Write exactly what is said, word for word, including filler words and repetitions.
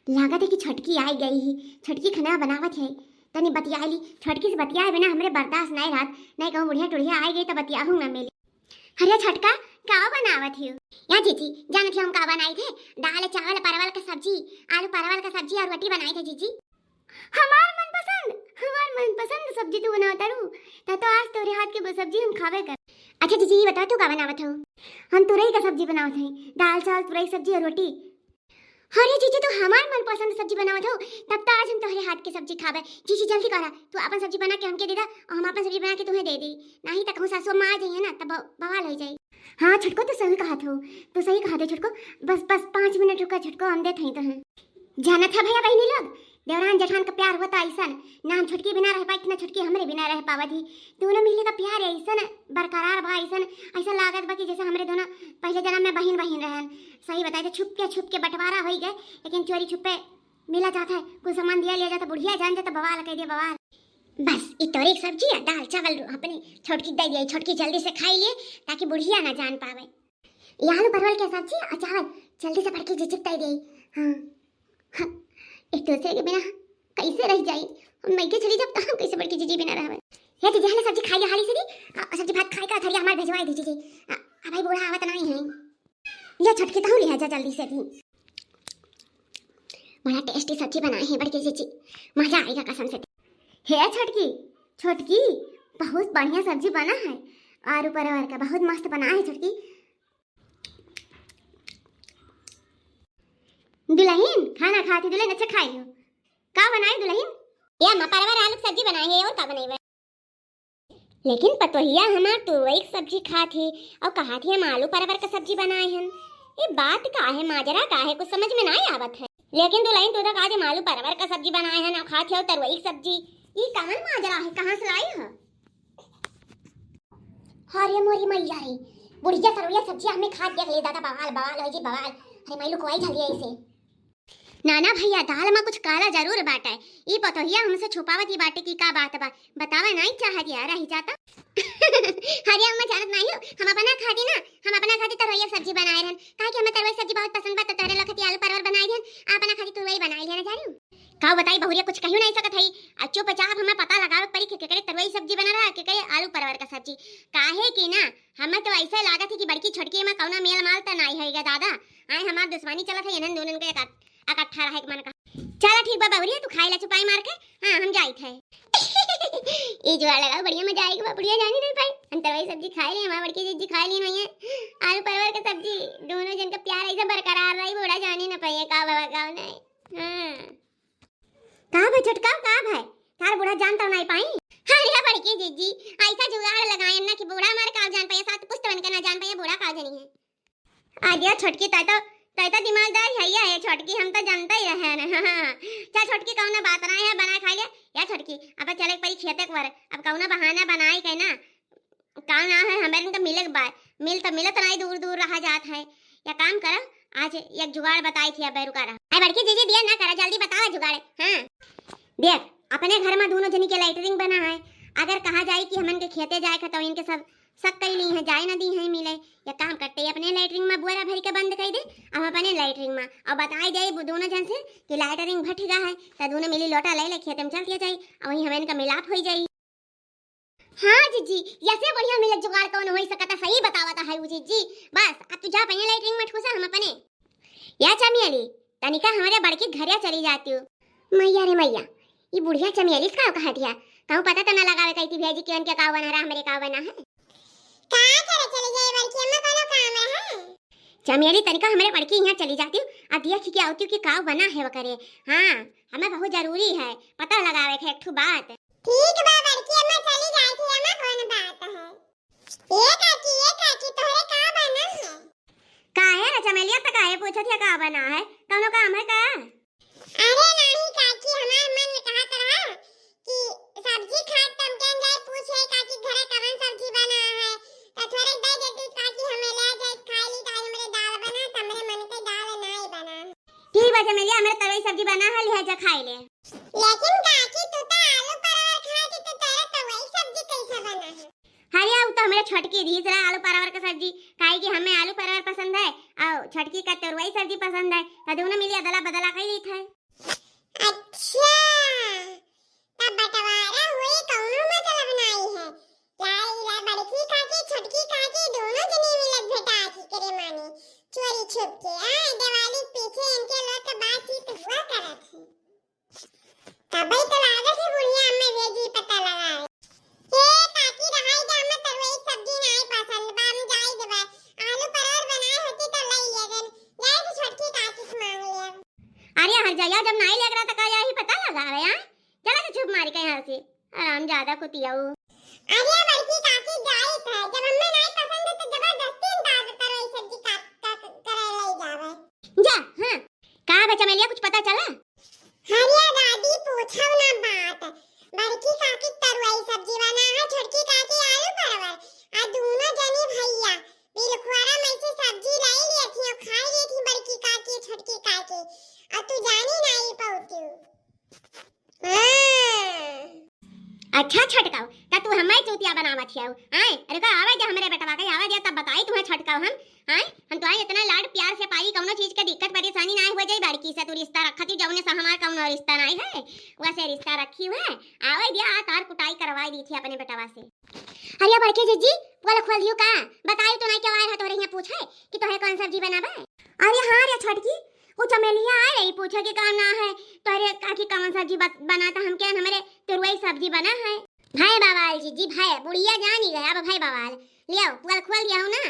लागत है कि छोटकी आई गई ही, छोटकी खाना बनावत है, तनी बतियाई ली। छोटकी से बतियाए बिना हमरे बर्दाश्त नहीं रहत, नहीं कहूँ बुढ़िया टुढ़िया आई गई तो बतियाहू ना मिली। अरे छोटका, का बनावत हियो? या जीजी, जानत हियो हम का बनाई थे? दाल, चावल, परवल का सब्जी, आलू परवल का सब्जी और रोटी बनाई थे जीजी। हमार मनपसंद, हमार मनपसंद सब्जी तू बनावत तारू, त तो आज तोरे हाथ के वो सब्जी हम खावे कर। अच्छा जीजी, ये बताओ तू का बनावत हो? हम तुरई का सब्जी बनावत हई, दाल, चावल, तुरई सब्जी और रोटी। अरे जीजी, तू हमार मनपसंद सब्जी बनावत हो, तब तो आज हम तोहरे हाथ के सब्जी खाबे। जीजी जल्दी करा, तू अपन सब्जी बना के हमके दे दा और हम अपन सब्जी बना के तुम्हें दे दी, नहीं तो कहूँ सासू माँ आ जाइए ना, तब ब-, बवाल हो जाई। हाँ छोटको, तू सही कहत हो, तू सही कहत हो छोटको। बस बस पाँच मिनट रुका छोटको, हम देत हई तोहे। जानत है भैया बहिनी लोग, देवरान जेठान का प्यार होता ऐसन, ना हम छोटकी बिना रह पाई, ना छोटकी हमरे बिना रह पावत ही। दोनों मिली का प्यार ऐसन बरकरार बा, ऐसन, ऐसा लागत बा कि जैसे हमरे दोनों पहले जन्म में बहिन बहिन रहन। सही बताई तो छुप के छुप के बंटवारा होई गए, लेकिन चोरी छुपे मिला जाता है, कुछ सामान दिया लिया जाता, बुढ़िया जान जाता, बवाल कह दिया बवाल। बस ई तोरी सब्जी है, दाल चावल अपनी छोटकी दे दिया, छोटकी जल्दी से खाई लिए ताकि बुढ़िया ना जान पावे। ये आलू परवल के सब्जी और चावल जल्दी से बड़की जीजी के दे दिया। हाँ, हाँ, एक दूसरे के बिना कैसे रह जाई? हम मइके चली जब तो हम कैसे बड़की जीजी बिना रहबे? ये जीजी, हले सब्जी खाई ले हाली से दी, आ, सब्जी भात खाई का थरिया हमार भेजवाई दी जीजी। आ, आ भाई बूढ़ा आवत नहीं है। ये छोटकी तहू लिहा जा जल्दी से दी। बड़ा टेस्टी सब्जी बनाए हैं बड़की जीजी, मजा आएगा कसम से। हे छोटकी, छोटकी, बहुत बढ़िया सब्जी बना है, आलू परवल का बहुत मस्त बना है छोटकी। दुलहिन, खाना खाती दुलहिन, अच्छा खाई लो। का बनाई दुलहिन? ये अम्मा परवल आलू की सब्जी बनाई है, और का बनाई बा? लेकिन पतोहिया हमार तुरई की सब्जी खात ही और कहा थी हम आलू परवल का सब्जी बनाए हन। ये बात का है, माजरा का है, कुछ समझ में नहीं आवत है। लेकिन दुलहिन तू तो कहा थी हम आलू परवल का सब्जी बनाए हन और खात ही और तरुई की सब्जी। ये कवन माजरा है, कहाँ से लाई है? अरे मोरी मैया रे, बुढ़िया तरुइया सब्जी हमें खा देख ले दादा, बवाल बवाल हो जी बवाल। अरे मैं लुकवाई धलिया इसे। नाना भैया, दाल में कुछ काला जरूर बाटे। ई पतोहिया हमसे छुपावत ही बाटे कि का बात बा, बतावे नहीं चाहत या रह जाता। अरे अम्मा जानत नहीं हो, हम अपना खाती ना, हम अपना खाती तरुइया सब्जी बनाए रहन, काहे कि हमें तरुई सब्जी बहुत पसंद बा, तो तोहरे लोग खाती आलू परवल बनाए रहन, अपना खाती तुरई बनाए रहन, जानी। का बताई बहुरिया, कुछ कहियो नहीं सकत हई। आ चुपचाप हमें पता लगावे के पड़ी कि केकरे तरुई सब्जी बना रहा, केकरे आलू परवल का सब्जी। काहे कि ना, हमें तो ऐसे लागत है कि बड़की छोटकी में कौनो मेल माल त नाई है गे दादा। आए हमार दुश्मनी चलत है, इन्हन दोनों के इकट्ठ-, इकट्ठा रहे के मन का। चला ठीक बा बहुरिया, तू खाए ला चुपाई मार के, हाँ हम जाइत है। ई जुआ लगाओ, बढ़िया मजा आएगा बा, बुढ़िया जानी नहीं पाई। हम तरुई सब्जी खाए ली, हमार बड़की जीजी खाए ली नहीं है। आलू परवल के सब्जी, दोनों जन का प्यार ऐसे बरकरार रही, बूढ़ा जानी ना पाइए का बाबा का नहीं। हाँ। का भा छोटका, का भा? तार बूढ़ा जान तो नहीं पाई। अरे बड़की जीजी, ऐसा जुगाड़ लगाए ना कि बूढ़ा हमारे का जान पाए, सात पुस्त बन के ना जान पाए, बूढ़ा का जानी है। आ गया छोटकी, तै तो, तै तो दिमागदार है, ये है छोटकी, हम तो जानते ही रहे हैं। हाँ, हाँ। चल छोटकी, कौनो बात ना है, बना खा लिया। या छोटकी, अब चले एक परी खेते के वर, अब कौनो बहाना बनाए के ना, का ना है, हमारे तो मिले के बा, मिल तो मिलत नहीं, दूर दूर रहा जात है। या काम कर, आज एक जुगाड़ बताई थी, अब रुका रहा। अरे बड़की जीजी, दिया ना करा, जल्दी बतावा जुगाड़। हाँ। देख, अपने घर में दोनों जनी के लेटरिन बना है, अगर कहा जाए कि हमन के खेते जाए के, तो इनके सब शक कई ली है, जाए ना दी है मिले। या काम करते ही अपने लेटरिन में बोरा भर के बंद कर दे, हम अपने लेटरिन में, और बताए जाए वो दोनों जन से कि लेटरिन भट गया है, तो दोनों मिली लोटा ले ले खेते में चल दिया जाए, और वहीं हमें इनका मिलाप हो जाए। हाँ जीजी, यसे बढ़िया मिले जुगाड़ कौन होई सकता, सही बतावता है वो जीजी। बस अब तू जा पहले लेटरिन में ठूसा, हम अपने। या चमेली, तनिका हमारे बड़की घरिया चली जाती हूँ। मैया रे मैया, ये बुढ़िया चमेली का कहा दिया, कहूँ पता तो ना लगावे कही थी भैया जी के उनके का बना रहा, हमारे का बना है। का करे चली जाए बड़की अम्मा, कोनो काम है? चमेली तनिका हमारे बड़की यहाँ चली जाती हूँ, अब देख के आवती हूँ कि का बना है वो करे। हाँ, हमें बहुत जरूरी है पता लगावे के एक ठो बात। ठीक बा बड़की अम्मा, चली जाए थी अम्मा, कौन बात है? ए काकी, ए काकी, तोहरे का बना है? का है रे चमेलिया, त काहे पूछत है का बना है? कौनो काम है का? अरे नाही काकी, हमार मन कहत रहा कि सब्जी खात तम केन जाए पूछे काकी घरे कवन सब्जी बना है, त थोड़े दे देती काकी, हमें ले जाए खाए ली, ताई हमरे दाल बना, त हमरे मन के दाल नाई बना। ठीक बा चमेलिया, हमरे तरोई सब्जी बना है, लिहा जा खाए ले। लेकिन काकी, तू तो आलू परवर खाए थी, तो तेरे तो वही सब्जी कैसे बना है? अरे, उ तो हमरे छोटकी दिहिस रहा आलू परवर के सब्जी, काहे कि हमें आलू परवर पसंद है, अउ छोटकी का तरुआई सब्जी पसंद है, तो दोनों मिली अदला बदला कइ लीत है। अच्छा, तब बंटवारा होए कउनो मतलब नाई है। लाई ला बड़की काकी, छोटकी काकी दोनों जने मिलत भेटात ही करे माने, चोरी छुप के। आ, दिवाली के पीछे इनके लोग के बातचीत हुआ करत है। तबई तो लागत है बुढ़िया अम्मा भेजी पता लगावे। ए काकी, रहाई दे, अम्मा तरुआई सब्जी नाई पसंद बा, हम जाई देबे। आलू परवर बनाए होती तो लई लेगन, जाए तो छोटकी काकी से मांग लेब। अरे हर जगह जब नाई लेग रहा तो का यही पता लगावे, हाँ? चला तो छुप मारी के यहाँ से, आराम ज्यादा कुतियाऊ। अरे बड़की काकी, जाई था, जब हमें नाई पसंद है तो जबरदस्ती हम दादा तरुआई सब्जी काट, काट करे लई जावे। जा, हाँ। का बे चमेलिया, कुछ पता चला? अरे दादी, पूछो ना बात। बड़की काकी तरुआई सब्जी बना है, छोटकी काकी आलू परवर। आ दोनों जनी भैया बिलखुआरा में से सब्जी लाई लिया थी और खाई लिया थी बड़की काकी, छोटकी काकी। और तू जानी नाई पौती। हाँ। अच्छा छोटकाऊ, त तू हमें चूतिया बनावत हियाऊ, आए? अरे का आवे दे हमरे बेटवा के, आवे दे तब बताई तुम्हें छोटकाऊ हम, आए? हम तुम्हें इतना लाड प्यार से पाली, कउनो चीज के दिक्कत परेशानी नाई हो जाई, बड़की से तू रिश्ता रखत ही, जउने से हमार कउनो रिश्ता नाई है, वैसे रिश्ता रखी हुए, आवे दे, आ तार कुटाई करवाई दी थी अपने बेटवा से। अरे बड़की जीजी, पोल खोल दियो का? बताई तो नाई के आए है तोरे यहाँ पूछे कि तोहे कौन सब्जी बनावे? अरे हाँ रे छोटकी, वो चमेलिया आए रही पूछे कि काम ना है, तोरे काकी कौन सब्जी बत-, बना त हम कहेन हमरे तरुआई सब्जी बना है। भय बवाल जीजी, भय, बुढ़िया जानी गया, अब भय बवाल। लियाओ, पोल खोल दिया हो ना,